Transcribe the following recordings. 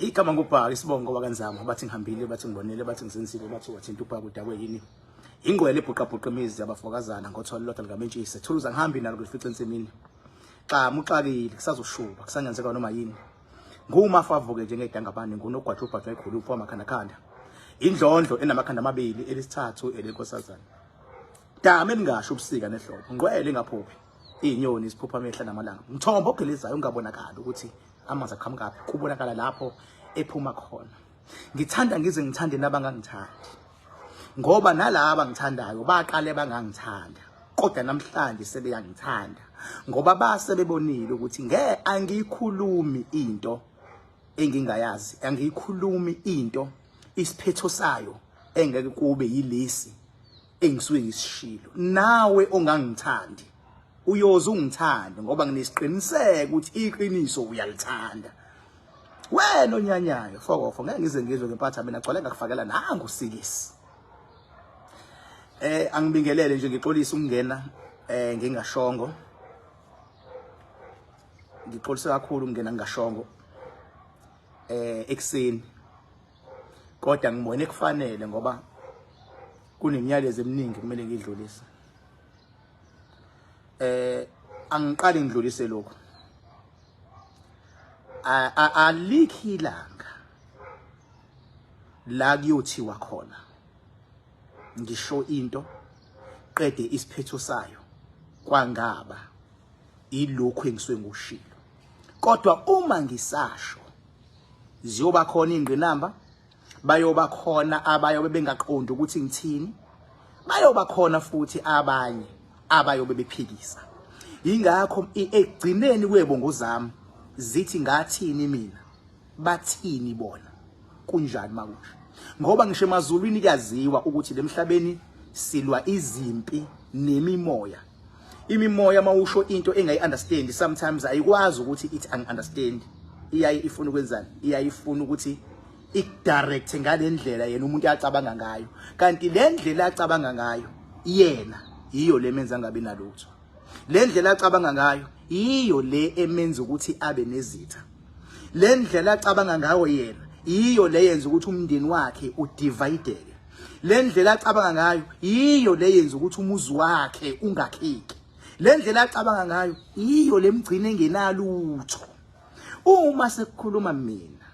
Igama ngubhaka isibongo wakanzama bathi ngihambile bathi ngibonile bathi ngizenzile bathi wathinta ubhaka udakwe yini. Ingqwele ebhuqabhuqa imizi yabafokazana ngotholo lodwa likamentshisi. Thuluza ngihambi nalo kulifica ensimini. Xa muxakile kusazoshuba kusangenzeka noma yini. Ngumafa avuke njengedangabane ngunogwaja ubhajwa ikhuluphu amakhandakhanda. Indlondlo enamakhanda amabili elisithathu elenkosazana. Dama elingasho ubusika nehlobo. Ngqwele engaphuphi. Izinyoni ziphupha amehla namalanga. Mthombo ogelezayo ungabonakali ukuthi amanzi aqhamukaphi kubonakala lapho ephuma khona. Ngithanda ngize ngithande nabangangithandi. Ngoba nalaba ngithandayo baqale bangangithanda. Kodwa namhlanje sebeyangithanda ngoba base bebonile ukuthi nge angiyikhulumi into engingayazi, angiyikhulumi into isiphetho sayo engeke kube yilesi engisuke ngisishilo. Nawe ongangithandi uyoze ungithande ngoba nginesiqiniseko ukuthi iqiniso uyalithanda. Wena onyanyayo fokofo ngeke ngize ngizwe ngempatha mina gcwale ngakufakela nangu sikisi. Angibingelele nje ngixolisa ukungena ngingashongo. Ngixolisa kakhulu ukungena ngingashongo ekuseni. Kodwa ngibone kufanele ngoba kunemiyalezo eminingi kumele ngidlulise. Angiqali ngidlulise lokho. Alikhi ilanga la kuyothiwa khona ngisho into qede isiphetho sayo kwangaba ilokhu engisuke ngushilo. Kodwa uma ngisasho ziyoba khona ingqinamba, bayoba khona abayobe bengaqondi ukuthi ngithini, bayoba khona futhi abanye abayobe bephikisa. Ingakho ekugcineni kwebongo zami zithi ngathini mina, bathini bona, kunjani makusho. Ngoba ngisho emazulwini kuyaziwa ukuthi lemhlabeni silwa izimpi nemimoya. Imimoya mawusho into engayi understand sometimes ayikwazi ukuthi ithi angi understand. Iyaye ifuna ukwenzani? Iyaye ifuna ukuthi ikudirect ngalendlela yena umuntu acabanga ngayo. Kanti le ndlela acabanga ngayo yena yiyo le menza ngabe nalutho. Le ndlela acabanga ngayo yiyo le emenza ukuthi abe nezitha. Le ndlela acabanga ngayo yena yiyo le yenza ukuthi umndeni wakhe udivideke. Le ndlela acabanga ngayo yiyo le yenza ukuthi umuzi wakhe ungakhiki. Le ndlela acabanga ngayo yiyo lemgcina engenalutho. Uma sekukhuluma mina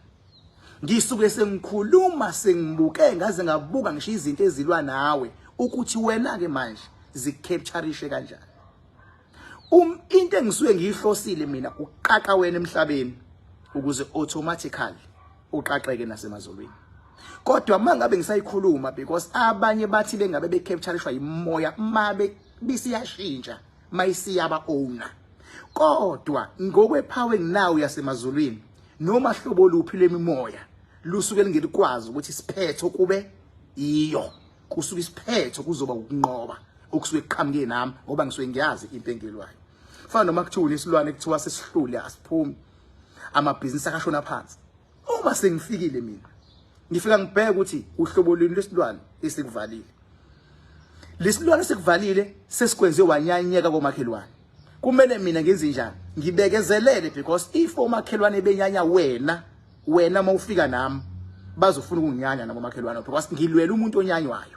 ngisuke sengikhuluma sengibuke ngaze ngabuka ngisho izinto ezilwa nawe ukuthi wena ke manje zicaptureishe kanjani. Into engisuke ngiyihlosile mina uqaqa wena emhlabeni ukuze automatically uqaqeke nasemazulwini. Kodwa mangabe ngisayikhuluma because abanye bathi bengabe becaptureishwa imoya mabe bisiyashintsha mayisiyaba owner. Kodwa ngokwepower enginayo yasemazulwini noma hlobo luphi lemimoya lusuke lingelikwazi ukuthi isiphetho kube iyo, kusuke isiphetho kuzoba ukunqoba okusuke kuqhamuke nami ngoba ngisuke ngiyazi into engilwayo. Fana noma kuthiwa isilwane kuthiwa sesihlule asiphumi, amabhizinisi akashona phansi. Uma sengifikile mina ngifika ngibheke ukuthi uhlobo lwini lwesilwane esikuvalile. Lesilwane sikuvalile sesikwenze wanyanyeka komakhelwane. Kumele mina ngenze njani? Ngibekezelele because if omakhelwane benyanya wena, wena mawufika nami bazofuna ukunginyanya nabo omakhelwane because ngilwela umuntu onyanywayo.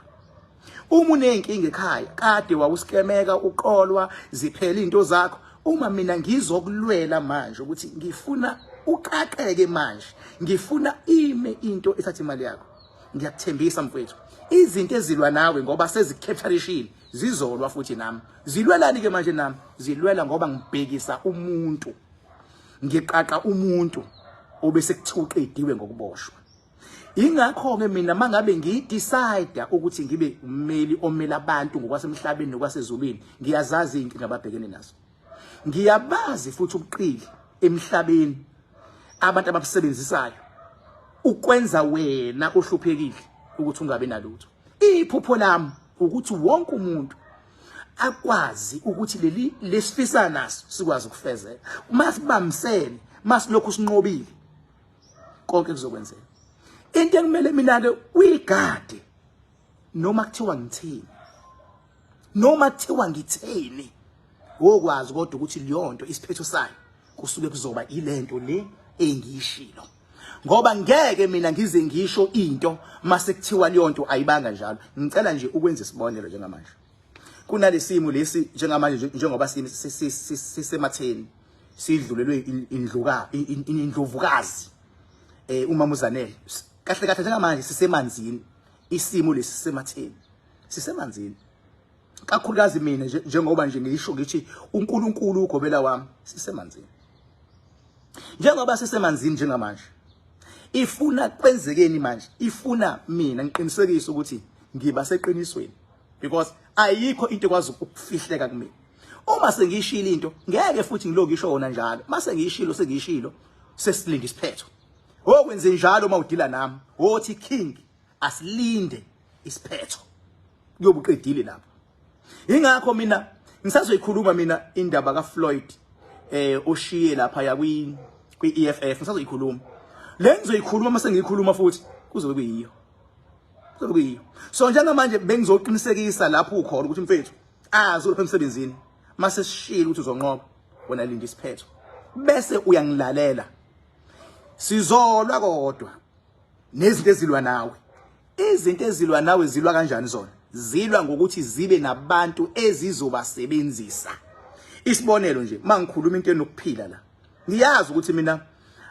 Uma unenkinga ekhaya kade wawuskemeka uqolwa ziphela izinto zakho, uma mina ngizokulwela manje ukuthi ngifuna uqaqeke manje, ngifuna ime into ethatha imali yakho, ngiyakuthembisa mfowethu izinto ezilwa nawe ngoba sezicapturishile zizolwa futhi nami. Zilwelani ke manje nami? Zilwela ngoba ngibhekisa umuntu, ngiqaqa umuntu obese kuthiwa uqediwe ngokuboshwa. Ingakho ke mina mangabe ngidecide ukuthi ngibe ummeli omela abantu ngokwasemhlabeni nokwasezulwini, ngiyazazi izinkinga ababhekene nazo. Ngiyabazi futhi ubuqili emhlabeni abantu ababusebenzisayo ukwenza wena ohluphekile ukuthi ungabi nalutho. Iphupho lami ukuthi wonke umuntu akwazi ukuthi leli lesifisa naso sikwazi ukufezeka. Masibambisene, masilokhu sinqobile konke kuzokwenzeka. Into ekumele mina ke uyigade noma kuthiwa ngithini, noma kuthiwa ngitheni, wokwazi kodwa ukuthi leyo nto isiphetho sayo kusuke kuzoba ilento le engiyishilo. Ngoba ngeke mina ngize ngisho into mase kuthiwa leyo nto ayibanga njalo. Ngicela nje ukwenza isibonelo njengamanje. Kunalesimo lesi njengamanje, njengoba sisematheni, sidlulelwe indluka indlovukazi umama uZanele. Kahle kahle njengamanje sisemanzini, isimo lesi sisematheni, sisemanzini kakhulukazi. Mina njengoba nje ngisho ngithi uNkulunkulu ugobela wami, sisemanzini. Njengoba sisemanzini njengamanje, ifuna kwenzekeni manje? Ifuna mina ngiqinisekise ukuthi ngiba seqinisweni, because ayikho into ekwazi ukufihleka kumina. Uma sengiyishilo into, ngeke futhi ngilokhu ngisho wona njalo. Mase ngiyishilo, sengiyishilo, sesilinda isiphetho. Okwenze njalo uma udila nami, wothi king, asilinde isiphetho, kuyobe uqedile lapho. Ingakho mina ngisazoyikhuluma mina indaba kaFloyd oshiye lapha ya kwi EFF. Ngisazoyikhuluma le, ngizoyikhuluma. Mase ngiyikhuluma futhi kuzobe kuyiyo, kuzobe kuyiyo. So njengamanje bengizoqinisekisa lapho ukhona ukuthi mfethu azi ulapha emsebenzini, mase sishilo ukuthi uzonqoba, wena linda isiphetho bese uyangilalela. Sizolwa kodwa nezinto ezilwa nawe. Izinto ezilwa nawe zilwa kanjani zona? Zilwa ngokuthi zibe nabantu ezizobasebenzisa. Isibonelo nje, mangikhuluma into enokuphila la, ngiyazi ukuthi mina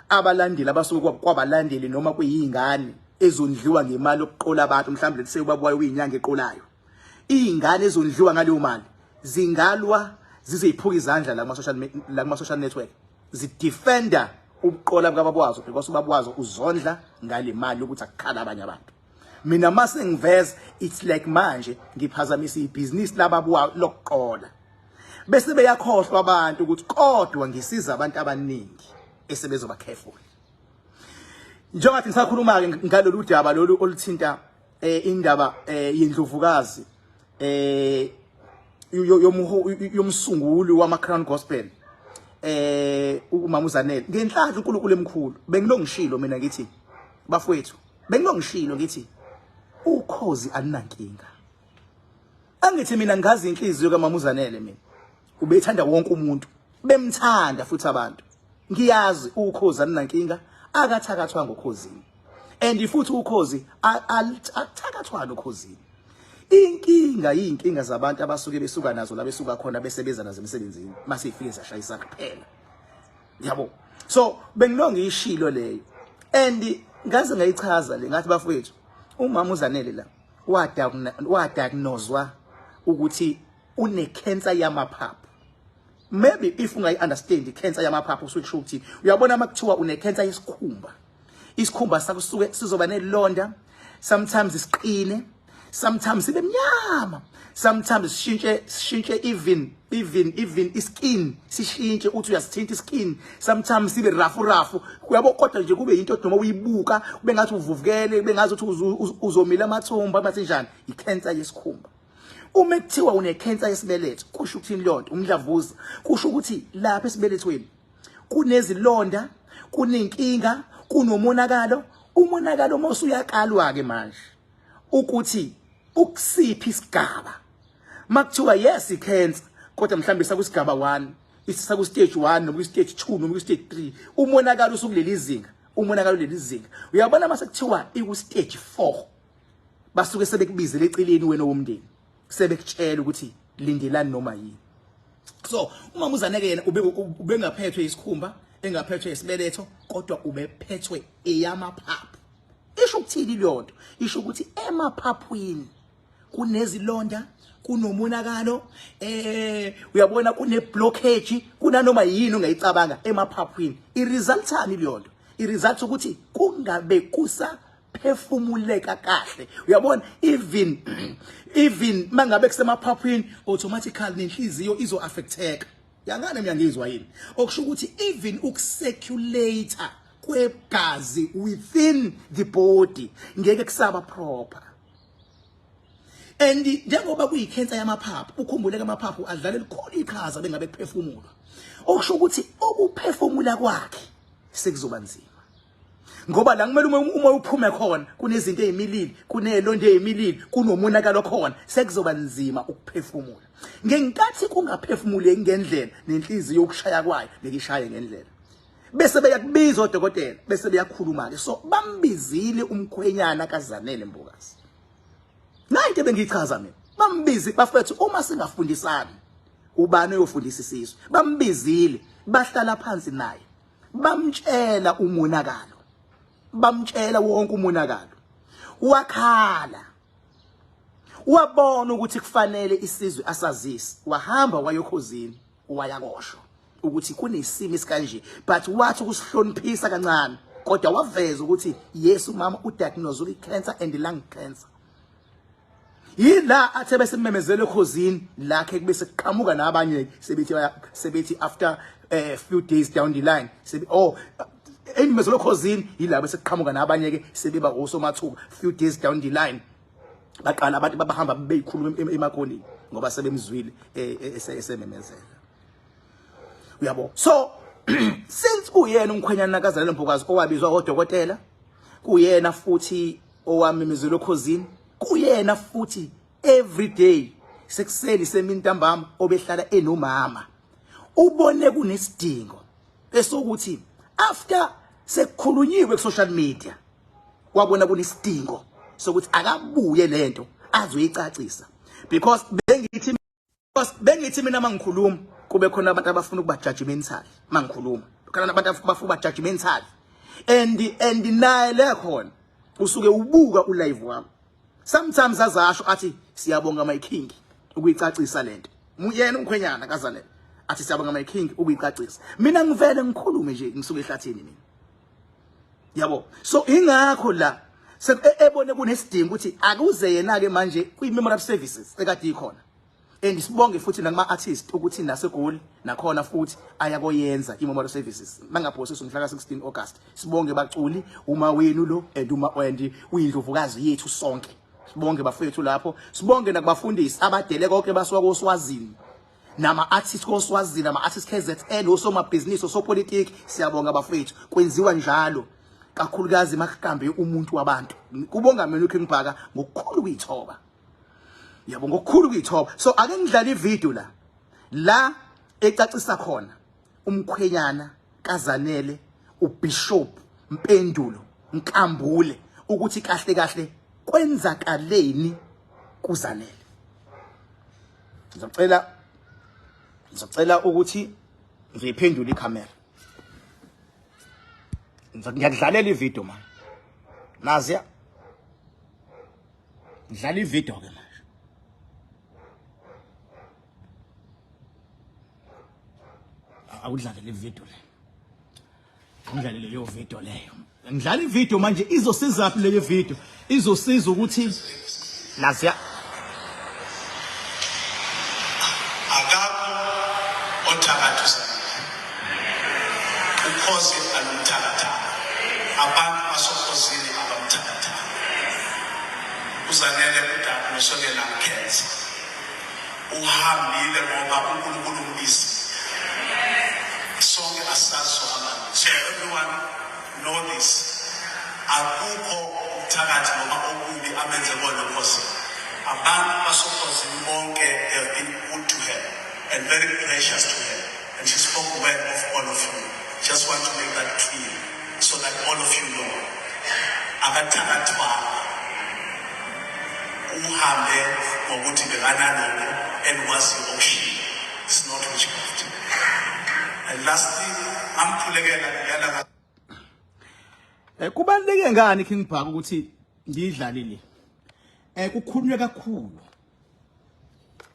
abalandeli abasuke kwabalandeli noma kuyingane ezondliwa ngemali yokuqola abantu, mhlawumbe lethe ubaba wayo uyinyanga eqolayo, izingane ezondliwa ngaleyo mali zingalwa zizeyiphuka izandla la kuma social network, zidefenda ubuqola bukababa wazo, because ubaba wazo uzondla ngale mali yokuthi akukhala abanye abantu. Mina mase ngiveza, it's like manje ngiphazamisa ibhizinisi lababa lokuqola, bese beyakhohlwa abantu ukuthi kodwa ngisiza abantu abaningi esebezoba careful. Njengathi ngisakhuluma ke ngalolu daba lolu oluthinta indaba yendlovukazi yomsunguli wama Crown Gospel, umama uZanele, ngenhlanhla uNkulunkulu emkhulu, bengilongishilo mina ngithi bafowethu, bengilongishilo ngithi ukhozi alinankinga. Angithi mina ngazi inhliziyo kamama uZanele, mina ubethanda wonke umuntu, bemthanda futhi abantu. Ngiyazi ukhozi alinankinga, akathakathwa ngokhozini, and futhi ukhozi akuthakathwana ukhozini. Inkinga yinkinga zabantu abasuke besuka nazo la besuka khona, bese beza nazo emsebenzini, mase ifike zashayisa kuphela, yabo. So bengilonge ishilo leyo and ngaze ngayichaza le, ngathi bafowethu, umama uZanele la wadiagnoswa ukuthi une cancer yamaphaphu. Maybe if ungayi understand i-cancer yamaphaphu usuke kusho ukuthi, uyabona uma kuthiwa une cancer yesikhumba, isikhumba sakusuke sizoba nelonda, sometimes siqine, sometimes sibe mnyama, sometimes sishintshe even iskin sishintshe, uthi uyasithinta iskin, sometimes sibe rafu rafu, uyabo. Kodwa nje kube into noma uyibuka kube ngathi uvuvukele, kube ngathi uzomila amathumba masinjani. I-cancer yesikhumba. Uma kuthiwa une-cancer yesibeletho, kusho ukuthini leyo nto? Umdlavuza. Kusho ukuthi lapha esibelethweni kunezilonda, kunenkinga, kunomonakalo. Umonakalo uma usuyakalwa ke manje ukuthi ukusiphi isigaba. Makuthiwa yes, i-cancer, kodwa mhlawumbe sakusigaba 1, isaku stage 1 noma stage 2 noma stage 3, umonakalo usukuleli zinga, umonakalo leli zinga. Uyabona mase kuthiwa iku stage 4, basuke sebekubizela eceleni wena womndeni, sebekutshela ukuthi lindelani noma yini. So umama uZanele yena ube ubengaphethwe isikhumba, engaphethwe isibeletho, kodwa ubephethwe eyamaphaphu. Isho ukuthini leyo nto? Isho ukuthi emaphaphwini kunezilonda, kunomonakalo, uyabona, kune blockage, kunanoma yini ungayicabanga emaphaphwini. I-resultani leyo nto? I-result ukuthi kungabe kusa phefumuleka kahle, uyabona. Even mangabe kusemaphaphwini, automatically nenhliziyo izo affecteka. Yangane, ngiyangizwa yini? Okusho ukuthi even ukucirculate kwegazi within the body ngeke kusaba proper. And njengoba kuyikhensa yamaphaphu, ukhumbuleke amaphaphu adlala elikhulu iqhaza bengabe kuphefumulwa. Okusho ukuthi ukuphefumula kwakhe sekuzoba nzima, ngoba la kumele uma uphume khona kunezinto ezimilile, kunelonto ezimilile, kunomonakalo khona, sekuzoba nzima ukuphefumula. Ngenkathi kungaphefumuleki ngendlela, nenhliziyo ukushaya kwayo ngeke ishaye ngendlela. Bese beyakubiza odokotela bese beyakhuluma ke. So bambizile umkhwenyana kaZanele Mbokazi. Nayi into ebengiyichaza mina. Bambizi bafethu uma singafundisani ubani oyofundisa isizwe. Bambizile bahlala phansi naye. Bamtshela umonakalo. Bamtshela wonke umonakalo. Wakhala. Wabona ukuthi kufanele isizwe asazise. Wahamba wayokhozini wayakosho ukuthi kunesimo esikanje but wathi ukusihloniphisa kancane kodwa waveza ukuthi yes umama udiagnose i-cancer and lung cancer. Yila athe bese memezele ekhozini lakhe kube sekuqhamuka nabanye sebethi sebethi after a few days down the line sebe oh ememezele ekhozini yila bese kuqhamuka nabanye ke sebeba osomathuba few days down the line baqala abantu babahamba beyikhuluma emakhoneni ngoba sebemzwile esememezela. Uyabo, so since kuyena umkhwenyana kaZanele Mbokazi owabizwa odokotela, kuyena futhi owamemezela okhozini, kuyena futhi every day sekuseni semini ntambama obehlala enomama, ubone kunesidingo esokuthi after sekukhulunyiwe ku social media wabona kunesidingo sokuthi akabuye lento azoyicacisa. Because bengithi mina mangikhuluma kube khona abantu abafuna ukuba judgmental, mangikhuluma khona abantu abafuna ukuba judgmental and naye le khona usuke ubuka u live wami sometimes azasho athi siyabonga my king ukuyicacisa lento. Yena umkhwenyana kaZanele athi siyabonga my king ukuyicacisa. Mina ngivele ngikhulume nje ngisuke ehlathini mina, yabo. So ingakho la ebone kunesidingo ukuthi akuze yena ke manje kwi memorial services ekade ikhona. And sibonge futhi nakuma artist ukuthi naseGoli nakhona futhi ayakoyenza i memorial services mangaphosisi umhla ka 16 August. Sibonge baculi, uma wenu lo and uma and uyindlovukazi yethu sonke. Sibonge bafethu lapho, sibonge nakubafundisi abadele konke basuka koSwazini nama artists koSwazini, nama artists KZN, osomabhizinisi, osopolitiki. Siyabonga bafethu, kwenziwa njalo kakhulukazi makuqambe umuntu wabantu. Kubonga mina uKing Bhaka ngokukhulu kuyithoba, yabo, ngokukhulu kuyithoba. So ake ngidlale ivideo la ecacisa khona umkhwenyana kaZanele uBishop Mpendulo Nkambule ukuthi kahle kahle kwenzakaleni kuZanele. Ngizocela ukuthi ngiyiphendule ikhamera. Ngiyakudlalela ivideo manje. Naziya. Ngidlala ivideo ke manje. Awudlalele ivideo le. Ngidlalele leyo video leyo. Ngidlala ivideo manje izosiza phi leyo video? Izosiza ukuthi naziya akakho othakatha uZanele, ukhozi alumthakathanga, abantu basokhozini abamthakathanga uZanele. Udiagnoswe nge-lung cancer, uhambile ngoba uNkulunkulu umbizile. Sonke asazi sohamba, so everyone know this, akukho ubuthakathi noma okubi amenze kona ukhosini. Abantu basokhosini bonke have been good to her and very precious to her, and she spoke well of all of you. Just want to make that clear so that all of you know akathakathwanga, uhambe ngokuthi bekanalokho enikwaziyo okushilo. It's not witchcraft. And lastly, ngamkhulekela ngiyala. Kubaluleke ngani King Bhaka ukuthi ngiyidlale le? Kukhulunywe kakhulu.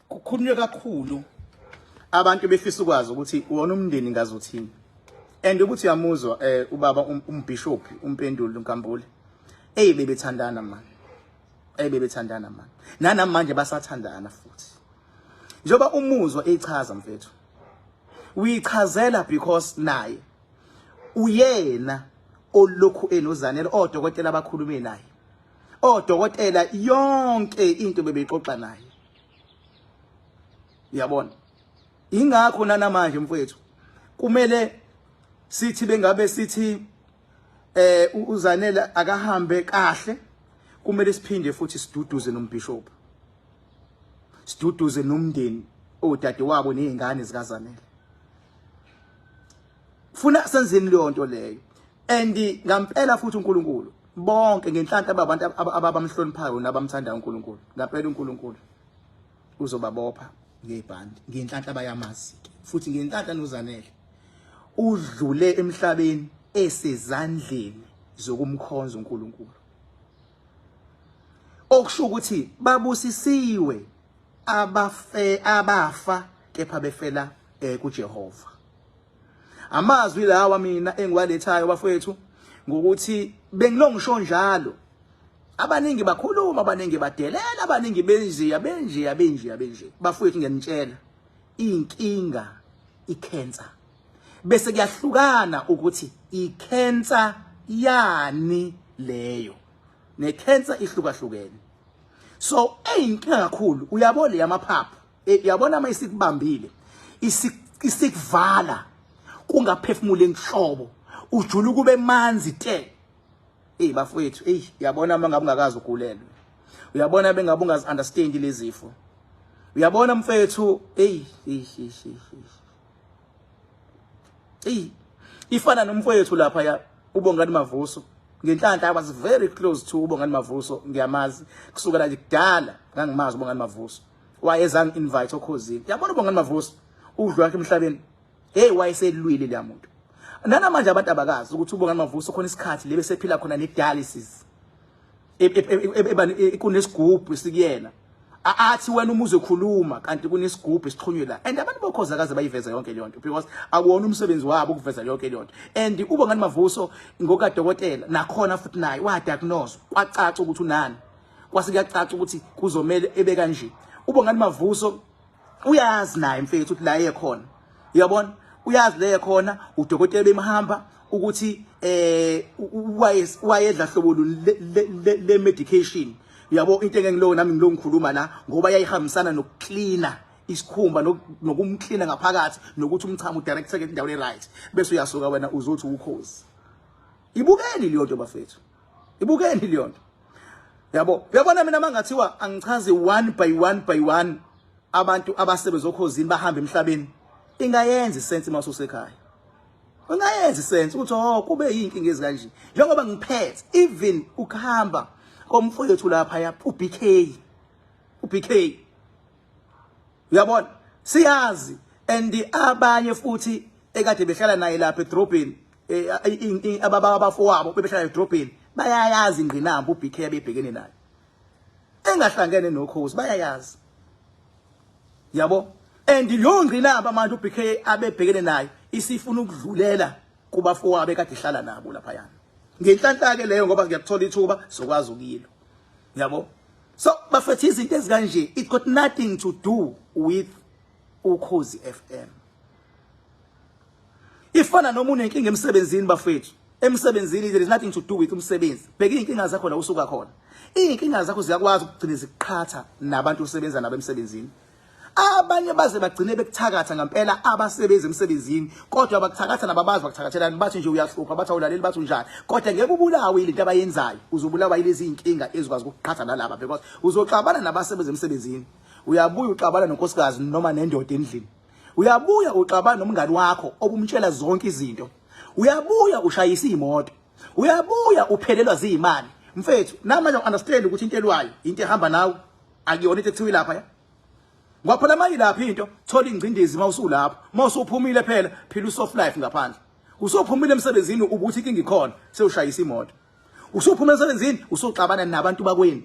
Kukhulunywe kakhulu abantu befisa ukwazi ukuthi wona umndeni ngazothini. And ukuthi uyamuzwa ubaba umbishop uMpendulo Nkambule. Ey bebethandana man. Ey bebethandana man. Nanamanje basathandana futhi. Njengoba umuzwa echaza mfethu. Uyichazela because naye uyena olokhu enoZanele, odokotela abakhulume naye, odokotela yonke into bebexoxa naye, uyabona. Ingakho nanamanje mfowethu kumele sithi bengabe sithi uZanele akahambe kahle, kumele siphinde futhi siduduze nombishop, siduduze nomndeni, odadewabo nezingane zikaZanele. Funa senzeni leyo nto leyo. And ngampela futhi uNkulunkulu bonke ngenhlanhla ababantu abamhloniphayo nabamthandayo uNkulunkulu, ngampela uNkulunkulu uzobabopha ngebhandi ngenhlanhla bayamazi ke futhi ngenhlanhla noZanele udlule emhlabeni esezandleni zokumkhonza uNkulunkulu, okusho ukuthi babusisiwe abafe abafa kepha befela kuJehova. Amazwi lawa mina engiwalethayo bafowethu ngokuthi bengilongisho njalo, abaningi bakhuluma, abaningi badelela, abaningi benjiya benjiya benjiya benje. Bafowethu, ngiyanitshela, inkinga ikhensa, bese kuyahlukana ukuthi ikhensa yani leyo, nekhensa ihlukahlukene. So eyinkinga kakhulu uyabo le yamaphaphu, uyabona uma isikubambile isikuvala kungaphefumule nhlobo, ujula kube manzi te. Ey bafowethu, ey uyabona uma ngabe ungakazi ugulelwe, uyabona bengabe ungazi understand lezifo, uyabona mfethu, ey ey ey ey ifana nomfowethu lapha ya uBongani Mavuso. Ngenhlanhla I was very close to uBongani Mavuso, ngiyamazi kusukela nje kudala, ngangimazi uBongani Mavuso, wayezangi invite oKhozini. Yabona uBongani Mavuso udlu wakhe emhlabeni, hey, wayeselwile leya muntu. Nanamanje abantu abakazi ukuthi uBongani Mavuso khona isikhathi lebe sephila khona ne dialysis, kunesigubhu esikuyena, athi wena uma uzokhuluma kanti kunesigubhu esixhunywe la. And abantu boKhoza kaze bayiveza yonke leyo nto because akuwona umsebenzi wabo ukuveza yonke leyo nto. And uBongani Mavuso ngokadokotela nakhona futhi naye wadiagnose, kwacaca ukuthi unani, kwase kuyacaca ukuthi kuzomele ebe kanje. UBongani Mavuso uyazi naye mfethu ukuthi la ekhona, uyabona, uyazi le khona udokotela bemhamba ukuthi wayedla hlobo le medication, uyabo, into engengilowo nami ngilo ngikhuluma la ngoba yayihambisana nokucleana isikhumba nokumcleana ngaphakathi nokuthi umchamo udirecteke endaweni right, bese uyasuka wena uzothi uKhozi. Ibukeni leyo nto bafethu, ibukeni leyo nto, yabo. Uyabona mina mangathiwa angichaze one by one by one abantu abasebenza oKhozini bahamba emhlabeni, ingayenza isense uma ususekhaya, ungayenza isense ukuthi oh kube yinkinga ezikanje njengoba ngiphethe even ukuhamba komfowethu lapha ya uBK, uBK uyabona siyazi. And abanye futhi ekade behlala naye lapha edrobheni, abafowabo bebehlala edrobheni, bayayazi ingqinamba uBK abebhekene nayo engahlangene noKhozi, bayayazi, yabo. And leyo ngqinamba manje uBK abebhekene nayo isifuna ukudlulela kubafowabo ekade ihlala nabo laphayana. Ngenhlanhla ke leyo ngoba ngiyakuthola ithuba sokwazi ukuyilo, yabo. So bafethu, izinto ezikanje it got nothing to do with Ukhozi FM. Ifana noma unenkinga emsebenzini bafethu, emsebenzini there is nothing to do with umsebenzi. Bheka iy'nkinga zakho la usuka khona, iy'nkinga zakho ziyakwazi ukugcina ziqhatha nabantu osebenza nabo emsebenzini. Abanye baze bagcine bekuthakatha ngempela abasebenzi emsebenzini, kodwa bakuthakatha nababazi bakuthakathelani, bathi nje uyahlupha, bathi awulaleli, bathi unjani, kodwa ngeke ubulawe yilento abayenzayo, uzobulawa yilezi iy'nkinga ezikwazi ukuqhatha nalaba, because uzoxabana nabasebenzi emsebenzini, uyabuya uxabana nonkosikazi noma nendoda endlini, uyabuya uxabana nomngani wakho obumtshela zonke izinto, uyabuya ushayisa imoto, uyabuya uphelelwa ziyimali. Mfethu, namanje understand ukuthi into elwayo into ehamba nawe, akuyona into ekuthiwa ilapha ya ngoba phela mayilapha into thola ingcindezi. Mawusulapho, mawusuphumile phela phila usoft life ngaphandle. Usuphumile emsebenzini ubuthi inkinga ikhona, sewushayisa imoto. Usuphuma emsebenzini usuxabana nabantu bakwenu.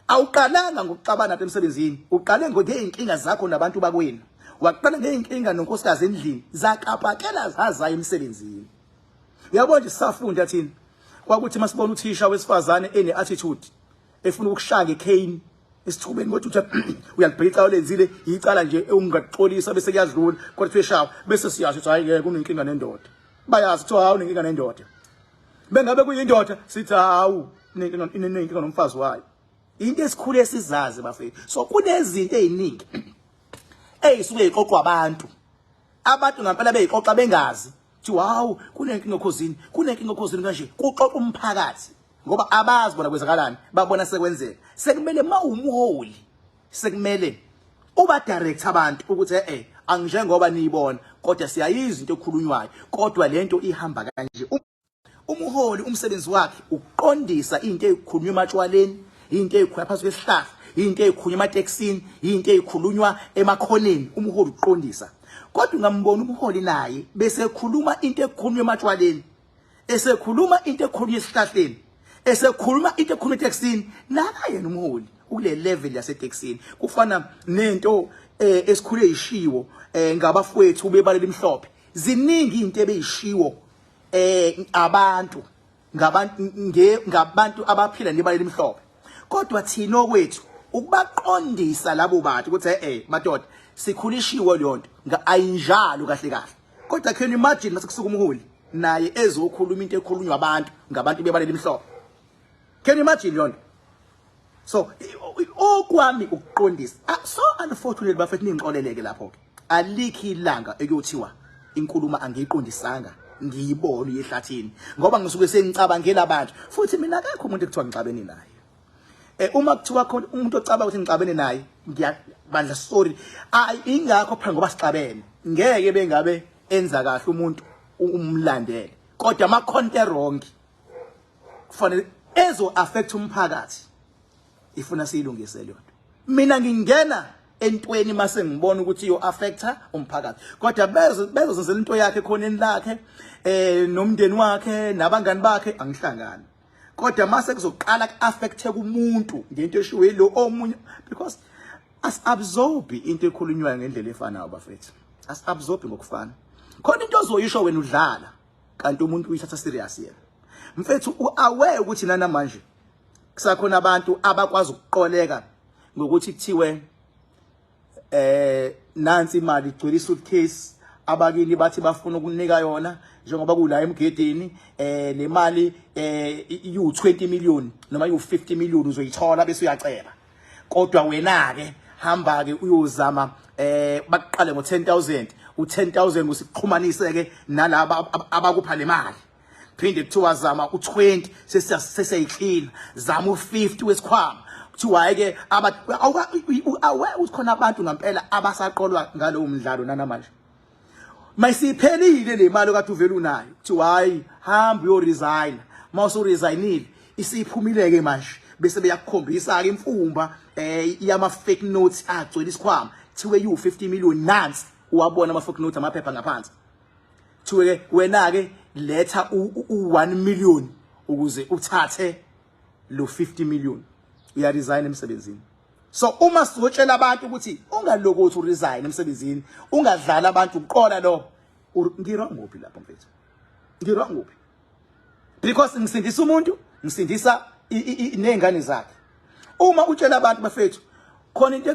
Awuqalanga ngokuxabana nabantu emsebenzini, uqale ngey'nkinga zakho nabantu bakwenu, waqala ngey'nkinga nonkosikazi endlini, zakapakela zazayo emsebenzini. Uyabona nje, sisafunda thina kwakuthi masibona uthisha wesifazane ene-attitude efuna ukushaya ngekhane esithubeni, kodwa uthi uyalibheka olenzile icala nje ungaxolisa bese kuyadlula, kodwa kuthiwa bese siyazi ukuthi hayi ngeke unenkinga nendoda. Bayazi kuthiwa hawu unenkinga nendoda, bengabe kuyindoda sithi hawu inenkinga nomfazi wayo. Into esikhulu esizazi bafethu. So kunezinto eziningi eyisuke iqoqwa abantu ngempela beyixoxa bengazi kuthi wow kunenkinga oKhozini, kunenkinga oKhozini kanje, kuxoxa umphakathi ngoba abazi bona kwenzakalani, babona sekwenzeka. Sekumele mawumholi sekumele uba direct abantu ukuthi anginjengoba niyibona. Kodwa siyayizwa into ekhulunywayo, kodwa lento ihamba kanje. Umholi umsebenzi wakhe ukuqondisa into ezikhulunywa ematshwaleni, into ezikhulunywa phansi kwesihlahla, into ezikhulunywa ematekisini, into ezikhulunywa emakhoneni, umholi ukuqondisa. Kodwa ungambona umholi naye bese ekhuluma into ekhulunywa ematshwaleni, esekhuluma into ekhulunywa esihlahleni, esekhuluma into ekhulunywa etekisini, naka yena umholi ukule level yasetekisini. Kufana nento esikhule ishiwo ngabafowethu bebala elimhlophe. Ziningi izinto ebeyishiwo abantu ngabantu ngabantu abaphila nebala elimhlophe, kodwa thina okwethu ukubaqondisa labo bantu ukuthi madoda, sikhulishiwe leyo nto ayinjalo kahle kahle. Kodwa can you imagine mase kusuka umholi naye ezokhuluma into ekhulunywa abantu ngabantu bebala elimhlophe? Can you imagine leyo nto? So okwami ukuqondisa. So unfortunately bafethu, ningixoleleke lapho ke, alikho ilanga ekuyothiwa inkulumo angiyiqondisanga, ngiyibona uyehlathini, ngoba ngisuke sengicabangela abantu. Futhi mina akekho umuntu ekuthiwa ngixabene naye. Uma kuthiwa khona umuntu ocabanga ukuthi ngixabene naye, ngiyabandla, sorry. Ayi, ingakho phela ngoba sixabene, ngeke bengabe enza kahle umuntu umlandele, kodwa ama content wrong kufanele ezo affect umphakathi, ifuna siyilungise leyo nto. Mina ngingena entweni mase ngibona ukuthi iyo affecta umphakathi, kodwa bezozenzela into yakhe ekhoneni lakhe nomndeni wakhe nabangani bakhe, angihlangani. Kodwa mase kuzoqala ku-affecte kumuntu ngento eshiwe lo omunye, because as-absorb into ekhulunywayo ngendlela efanayo bafethu, as-absorb ngokufana. Khona into ozoyisho wena udlala, kanti umuntu uyithatha serious yena. Mfethu, u-aware ukuthi nanamanje kusakhona abantu abakwazi ukuqoleka ngokuthi kuthiwe nansi imali igcwele isuitcase, abakini bathi bafuna ukunika yona njengoba kula emgedeni, le mali iyu 20 million noma iyu 50 million uzoyithola bese uyaceba, kodwa wena ke hamba ke uyozama bakuqale ngo 10,000, u10000 usixhumanise ke nalaba abakupha le mali. Phinde kuthiwa zama u20, sesiyayiklina, zama u50 wesikhwama. Kuthiwa hayi ke, awe ukhona abantu ngempela abasaqolwa ngalowo mdlalo nanamanje. Mayisiphelile le mali okade uvela unayo, kuthiwa hayi, hamba uyo resign. Mawusu resignile, isiphumile ke manje, bese beyakukhombisa ke imfumba yama fake notes agcwele isikhwama, kuthiwe you 50 million nansi. Uwabona ama fake notes, amaphepha ngaphansi. Kuthiwe ke wena ke letha u1 million ukuze uthathe lo 50 million. Uya resign emsebenzini. So uma sizotshela abantu ukuthi ungalokothi uresign emsebenzini, ungadlala abantu, uqola lo, ngi-wrong kuphi lapho mfethu? Ngi-wrong kuphi? Because ngisindisa umuntu, ngisindisa nezingane zakhe. Uma utshela abantu bafethu, khona into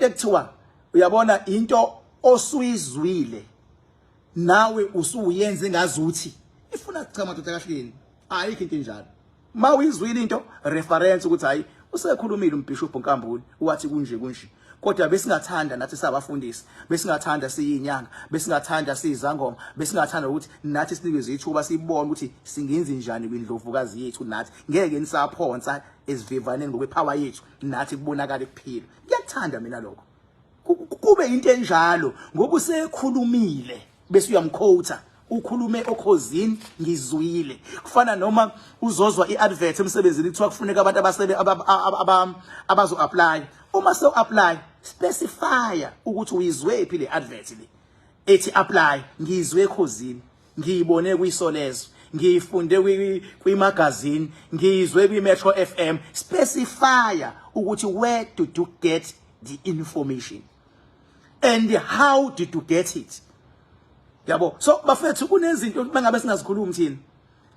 ekuthiwa uyabona into osuyizwile nawe usuyenze ngazuthi ifuna. Cha madoda, kahleni, ayikho into enjalo. Mawuyizwile into, reference ukuthi hayi, usekhulumile umbishop Nkambule wathi kunje kunje, kodwa besingathanda nathi sabafundisi, besingathanda siyinyanga, besingathanda siyizangoma, besingathanda ukuthi nathi sinikeze ithuba sibone ukuthi singenzi njani kwindlovukazi yethu. Nathi ngeke nisaphonsa esivivaneni ngokwepower yethu, nathi kubonakala kuphila. Ngiyakuthanda mina lokho, kube into enjalo ngoba usekhulumile, bese uyamquota, ukhulume okhozini, ngizwile. Kufana noma uzozwa iadvert emsebenzini, kuthiwa kufuneka abantu abasebe abazo apply. Uma so apply, specify ukuthi uyizwe phi le advert le ethi apply. Ngizwe ekhozini, ngiyibone kwisolezwe, ngiyifunde kwi-magazine, ngiyizwe kwi-Metro FM. Specify ukuthi where did you get the information and how did you get it, yabo. So bafethu, kunezinto mangabe singazikhulumi thina,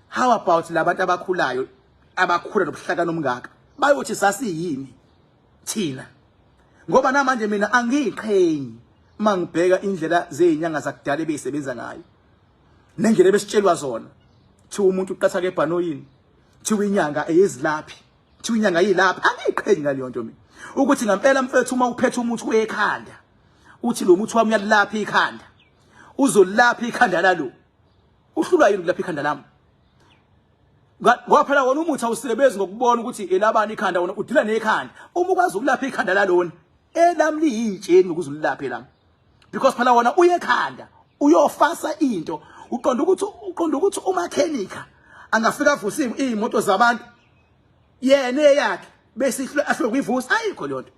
how about labantu abakhulayo, abakhula nobuhlakani omngaka, bayothi sasiyini thina? Ngoba namanje mina angiyiqhenyi mangibheka indlela zezinyanga zakudala ebeyisebenza ngayo nendlela ebesitshelwa zona. Thiwa umuntu uqatha ke ebhanoyini, thiwa inyanga eyezilaphi, thiwa inyanga yilaphi. Angiyiqhenyi ngaleyo nto mina, ukuthi ngempela mfethu, uma uphethe umuthi wekhanda, uthi lo muthi wami uyalapha ikhanda, uzolapha ikhanda lalo, uhlulwa yini ukulapha ikhanda lami? Ngoba phela wona umuthi awusebenzi ngokubona ukuthi elabani ikhanda, wona udila nekhanda. Uma ukwazi ukulapha ikhanda lalona, elami liyintsheni ukuze ulilaphe lami. Because phela wona uyekhanda uyofasa into. Uqonda ukuthi umakhenika angafika avuse iy'moto zabantu, yena eyakhe bese ahlwe kuyivusa? Ayikho leyo nto.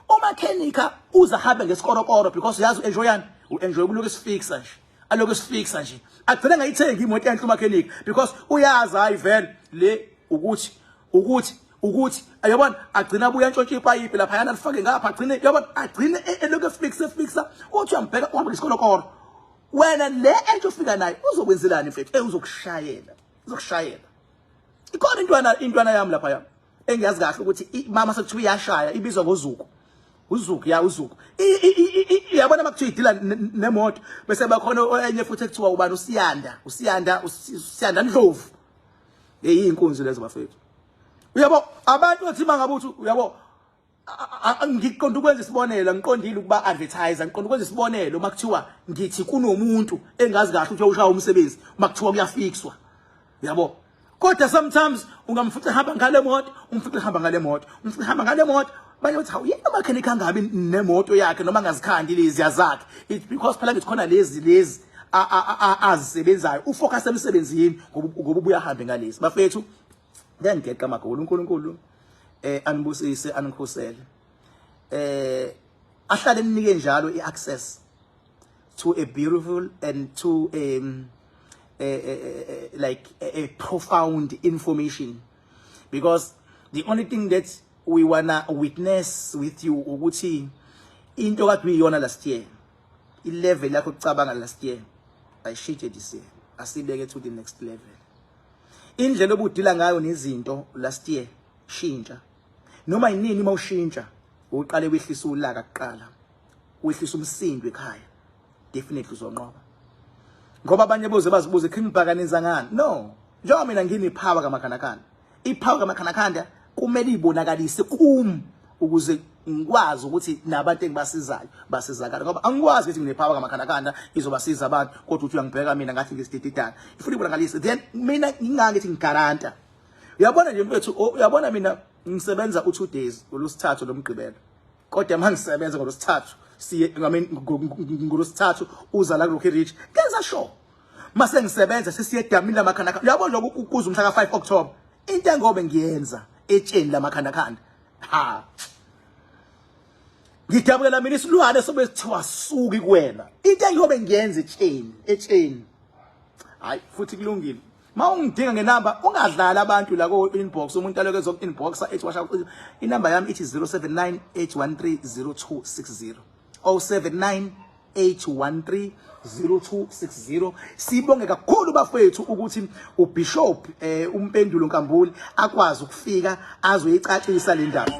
Umakhenika uze ahambe ngesikorokoro because uyazi u-enjoyani, u-enjoy ukulokhu esifixa nje, alokhu esifixa nje, agcine ngayithengi imoto enhle umakhenika because uyazi, hayi vele le ukuthi uyabona, agcina abuya entshontshe ipayipi laphayana, alifake ngapha, agcine, uyabona, agcine elokhu efixa efixa. Uthi uyambheka, uhamba ngesikorokoro. Wena le entsha ufika nayo uzokwenzelani, mfethu? Uzokushayela, uzokushayela. Ikhona intwana yami lapha yami engiyazi kahle ukuthi mama sekuthiwa iyashaya, ibizwa ngoZuku, uZuku ya uZuku. Uyabona, makuthiwa idila nemoto, bese bakhona enye futhi ekuthiwa ubani, uSiyanda, uSiyanda, uSiyanda Ndlovu. Hey, inkunzi lezo, bafethu. Uyabo, abantu othi mangabe uthi uyabo, ngiqonda ukwenza isibonelo, ngiqondile ukuba advertiser, ngiqonda ukwenza isibonelo. Makuthiwa ngithi kunomuntu engazi kahle ukuthi ushaya umsebenzi, makuthiwa kuyafixwa, yabo. Kodwa sometimes ungamfica ehamba ngale moto, umfice ehamba ngale moto, umfice ehamba ngale moto. Banye bathi, hawu, yena makhenikha angabi nemoto yakhe noma angazikhandi lezi yazakhe? It's because phela ngithi khona lezi azisebenzayo, ufocus emsebenzini ngoba ubuya ahambe ngalezi. Bafethu, ngiyangigeqa amagolo. uNkulunkulu anibusise, anikhusele, ahlale ninike njalo iaccess to a beautiful and to a like a profound information, because the only thing that we wanna witness with you ukuthi into kade uyiyona last year, i-level yakho kucabanga last year, ayishintshe this year, asibeke to the next level. Indlela obudila ngayo nezinto last year, shintsha. Noma yinini uma ushintsha, uqale wehlisa ulaka kuqala, wehlisa umsindo ekhaya, definitely uzonqoba. Ngoba abanye boze bazibuze, "King Bhaka, nenza ngani?" No, njengoba mina ngine-power kaMakhanakhanda, ipower kaMakhanakhanda kumele ibonakalise kum ukuze ngikwazi ukuthi nabantu engibasizayo basizakala, ngoba angikwazi ukuthi ngine-power kaMakhanakhanda izobasiza abantu, kodwa uthi uyangibheka mina ngathi ngisidididana. Ifuna ibonakalise, then mina ngingangithi ngigaranta. Uyabona nje, mfethu, uyabona, mina ngisebenza u2 days, ngolwesithathu lomgqibelo. Kodwa uma ngisebenza ngolwesithathu, siye, I mean, ngolwesithathu uza la ku Ridge, ngenza sure mase ngisebenza sesiye edamini lamakhanakha. Uyabona lokhu kuza umhla ka5 October, into engobe ngiyenza etsheni lamakhandakhanda, ha, ngidabukela mina isilwane sobe sithiwa suki kuwena. Into engiyobe ngiyenza etsheni, hayi futhi kulungile. Ma ungidinga ngenamba, ungadlali abantu la ko inbox, umuntu aloke ezoku inboxa ethi washa. Inamba yami ithi 079 813 0260, 079 813 0260. Sibonge kakhulu, bafethu, ukuthi uBishop uMpendulo Nkambule akwazi ukufika azoyicacisa le ndaba.